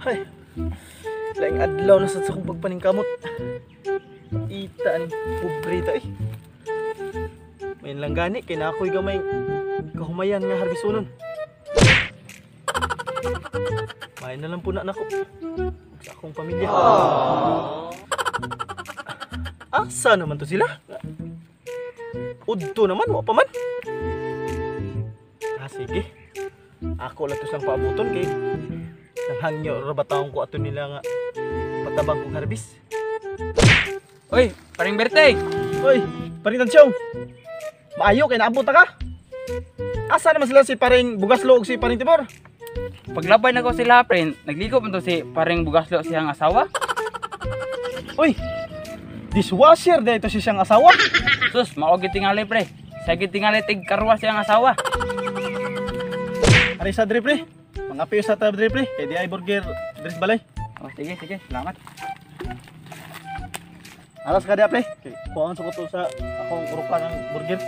Hay. Laing adlaw na sad sa akong pagpaningkamot. Ita ni pobreta eh. May lang gani kay na ako'y gamay kahumayan nga harbisunon. May na lang po na nako sa akong pamilya. Asa naman to sila? Udto naman, wa pa man. Ah, sige. Ako lang to silang paabuton kay nanghangyo ra ba taong ko ato nila nga patabang kong harbis. Oy, paring Berte. Oy, paring Tansyong. Maayo kay naabot ta ka. Asa naman sila si paring Bugaslo ug si paring Tibor? Paglabay na ko sila, pre, nagligo man to si paring Bugaslo siyang asawa. Oy, dishwasher dahil ito si siyang asawa. Sus, mao gid tingali, pre. Siya gid tingali tig karwa siyang asawa. Ari sa dre pre. Mga piyo sa tab dre pre. Kay di ay burger dres balay. Oh, sige, sige, salamat. Alas ka dia pre. Kay kuhaan sa ko to sa akong urukan ng burger.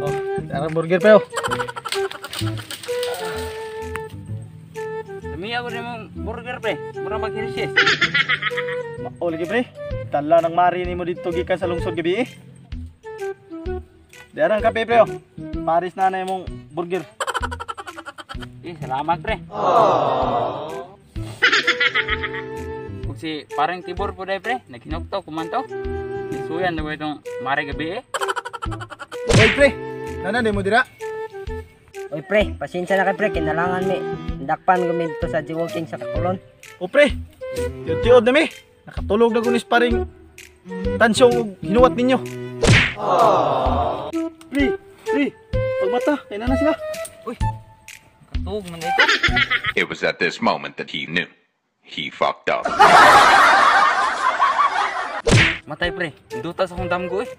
Oh, arang burger pre oh. Dami ako rin mong burger, pre. Mura mag-hershey's. Mao lagi pre. Tala ng mari nimo didto gikan sa lungsod gabi eh. Diarang kape pre oh. Paris na na imong burger. Eh, salamat, pre. Ug si paring Tibor po dahil, pre. Naghinugto, kumanto. Nisuyan na ko itong mare gabi eh. Oy pre, nana mo dira. Oy pre, pasensya na kay pre, kinalangan mi. Dakpan ko dito sa jaywalking sa Kakulon. O pre, tiod-tiod na mi. Nakatulog na gunis paring Tansyong og hinuwat ninyo. Pre, pre, pagmata, kay na sila. Uy, katuog man dito. It was at this moment that he knew. He fucked up. Matay, pre. Induta sa akong damgo eh.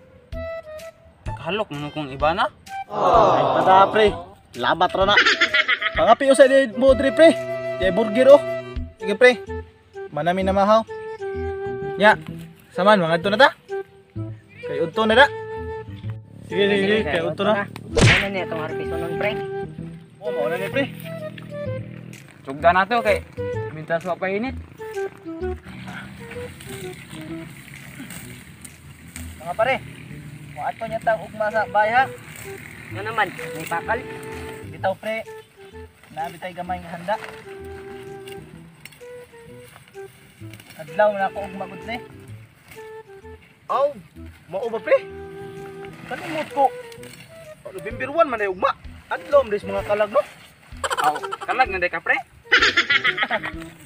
Nakahalok man akong iba na. Ay pada pre, labat ra na. Pangapi usay di mo dre pre. Di ay burger oh. Sige pre, manami na mahaw. Nya, saman mga na ta. Kay udto na da. Sige, sige, sige, kay udto na. Ano niya itong harbisonon pre? Oh, mao na ni pre. Sugda na to kay mintas wa pa init. Mga pare, moadto niya tang ugma sa bahay ha. Ano naman, may pakal. Bitaw pre, nabi tay gamay nga handa. Adlaw na ako ugma gud pre. Aw, mao ba pre? Kalimot ko. November 1 man ay ugma. Adlaw man mga kalag no. Aw, kalag na day ka, pre.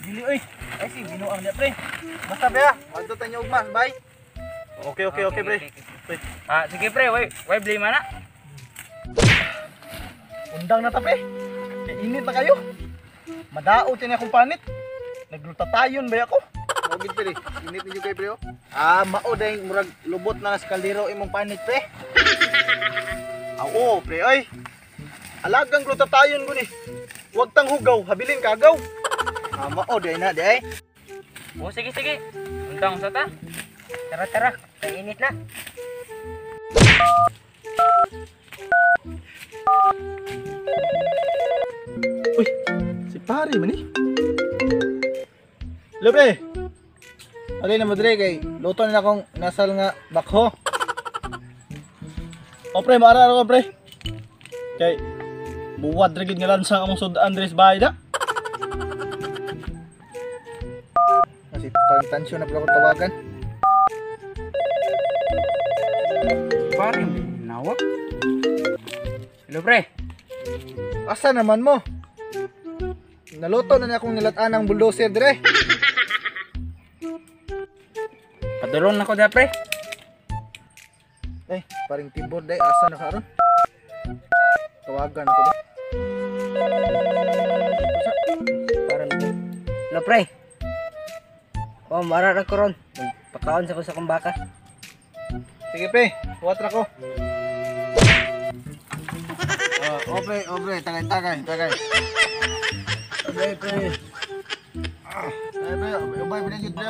Dili oy. Ay si binuang niya pre. Basta pre ha, adto ta niya ugma, bye. Okay, okay, okay, pre. Okay. Ah, sige pre, way way blame na. Undang na ta pre. Kay init na kayo. Madaot yan akong panit. Naglutatayon ba ako? Mao gid pre, init ninyo kay pre oh. Ah, mao day murag lubot na sa kaldero imong panit pre. Ah, oo, pre ay. Alagang glutatayon ko ni. Huwag tang hugaw, habilin kagaw. Ah, mao day na day. Oh, sige, sige. Undang sa ta. Tara tara, kay init na. Uy, si pare man eh. Hello pre. Alay na mo dre kay luto na akong nasal nga bakho. O pre, maara ko pre. Kay buwad ra gid nga lansang among sud-an diri sa bahay da. Kasi parang tansyon na pala akong tawagan. Paring nawak. Hello, pre. Asa naman mo? Naluto na niya akong nilataan ng bulldozer dire. Padulong na ko da, pre. Eh, paring Tibor day asa na karon? Tawagan ako day. Parang Hello pre. Oh, mara ra ko ron. Magpakaon sa ko sa akong baka. Sige pre, huwat ra ko. Oh, pre, oh pre, tagay tagay, tagay. Pre, pre. Pre, ubay pa gyud, pre.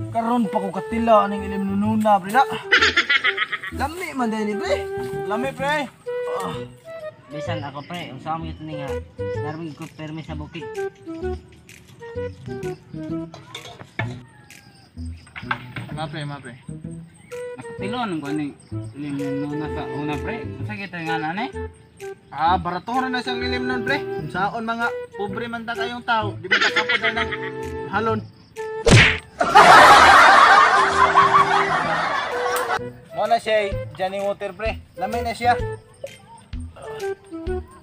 Karon pa ko katila aning ilim nununa, pre na. Lami man din ni, pre. Lami, pre. Bisan ako, pre, unsa mo ito ni nga narmig ko permi sa bukid. Ma, pre, ma, pre. Nakatilon ko ni ilim nuna sa una, pre. Unsa kita nga na ni? Ah, baratuhan na siyang ilim nun, pre. Kung saon mga pobre man ta kayong tao, di ba ta kapod na ng halon. Mo na siya, Johnny Water, pre. Lamay na siya.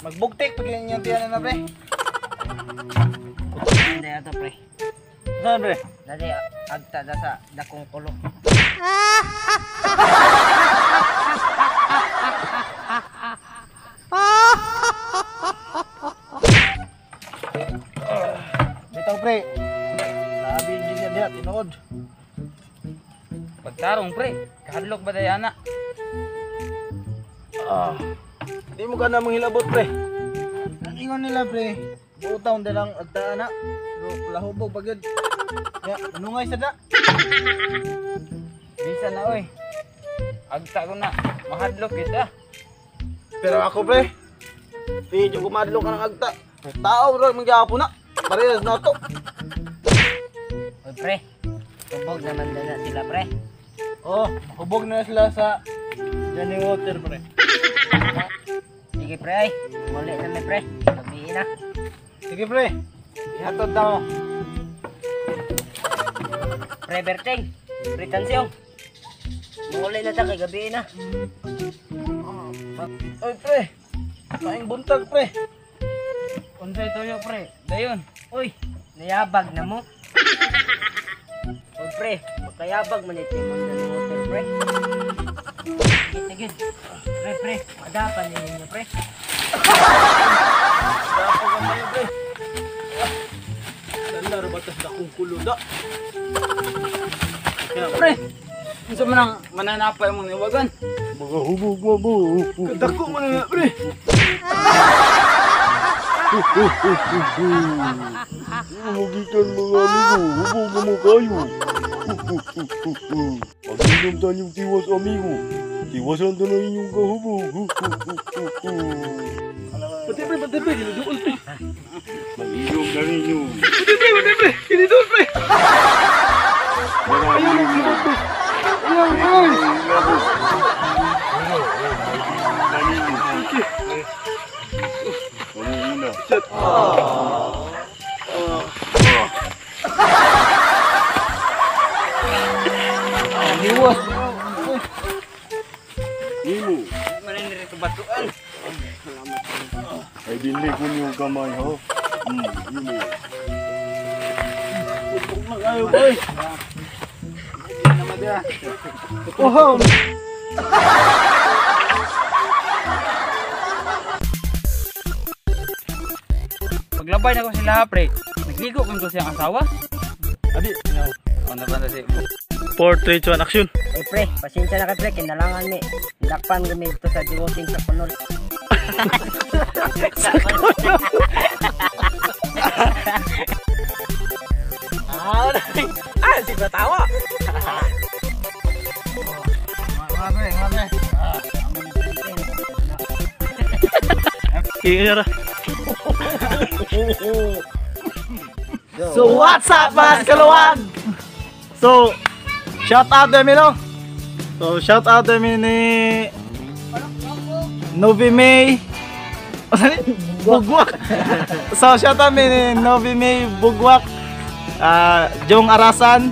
Magbugtik pag yun yung tiyan na, pre. Hindi ato, pre. Saan, pre? Dali agta da sa dakong kulo. Bitaw, pre. Sabi yun niya diha, tinuod. Pagtarong, pre. Kahadlok ba tayo ana? Di mo ka na manghilabot, pre. Ang ingon nila, pre, buo taon na lang agtaan na. Pero lahubog pag yun. Ya, manungay sa da. Bisan na oy. Agta ko na. Mahadlok kita. Pero ako, pre, di ko kumadlo ka ng agta. Tao, bro, mangyapon na. Parehas na to. Oy, pre. Tubog naman na sila, pre. Oh, hubog na sila sa Johnny Water, pre. Sige, pre, ay. Muli na mi, pre. Gabi na. Sige, pre. Ihatod na mo. Pre Berting, pre Tansyong. Muli na ta kay gabi na. Oy, pre. Maing buntag, pre. Unsay tuyo, pre? Dayon. Uy, nayabag na mo. Uy, pre, magkayabag man ito yung mga water, pre. Sige, sige. Pre, pre, madapan ninyo, pre. Dapo ka mayo, pre. Dala ra batas dakong kulo da. Pre. Unsa man ang mananapay mong niwagan? Kadako man na, pre. Magikan mga amigo, hubog na mo kayo. Pag-inom tayong tiwas, amigo, tiwasan ta na inyong kahubog. Pati, pre, pati, pre, giniduol, pre. Mag-inom na ninyo. Pati, pre, pati, pre, giniduol, pre. Ayaw mo, pre. Ayaw, pre. Mangunguna. Iwas. Nimo, Manin diri batuan. ay dinli ko niyo kamay ha. Nimo. Ayaw, boy. Oh, Paglabay na ko sila, pre. Nagligo kun ko siyang asawa. Adi, Ano ba na si 4, 3, 2, 1, action. Uy, pre, pasensya na kay pre, kinalangan ni. Lakpan kami dito sa diwating sa kunol. Ah, si Batawa. Mga pre, mga pre. Kaya ra. So what's up, mga kaluwag? So shout out to no? So shout out to ni Novi May Bugwak. So shout out mi ni Novi May Bugwak, Jong Arasan,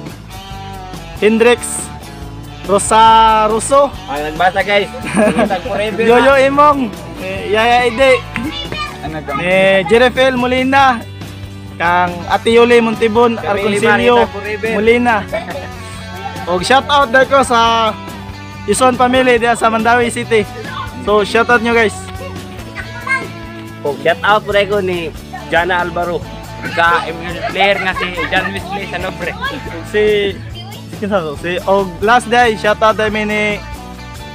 Hendrix Rosa Russo, Ay, nagbasa, guys. Forever. Yoyo Imong, Yaya Ide, Ano to? ni Jerefel Molina, kang Ate Yuli Montibon, Arconcilio Molina. Og shout out ko sa Ison family diya sa Mandawi City. So shout out nyo, guys. Og shout out po ko ni Jana Alvaro. Ka ML player nga si John Wesley sa Nobre. Si kinsa to? Si og last day shout out day mi ni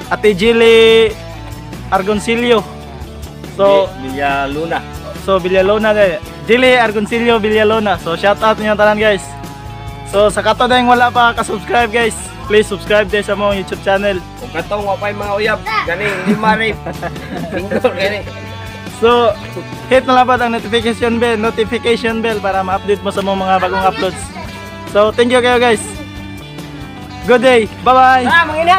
Ate Jilly Argoncillo. So Villaluna. So Villalona day. Jilly Argoncillo Villalona. So shout out niyo tanan, guys. So sa kato dayong wala pa ka-subscribe, guys, please subscribe din sa among YouTube channel. Kung katong wa pa'y mga uyab, ganing lima rin. Lingkor gani. So hit na lang ang notification bell para ma-update mo sa mga bagong uploads. So thank you kayo, guys. Good day. Bye-bye. Ah, mga.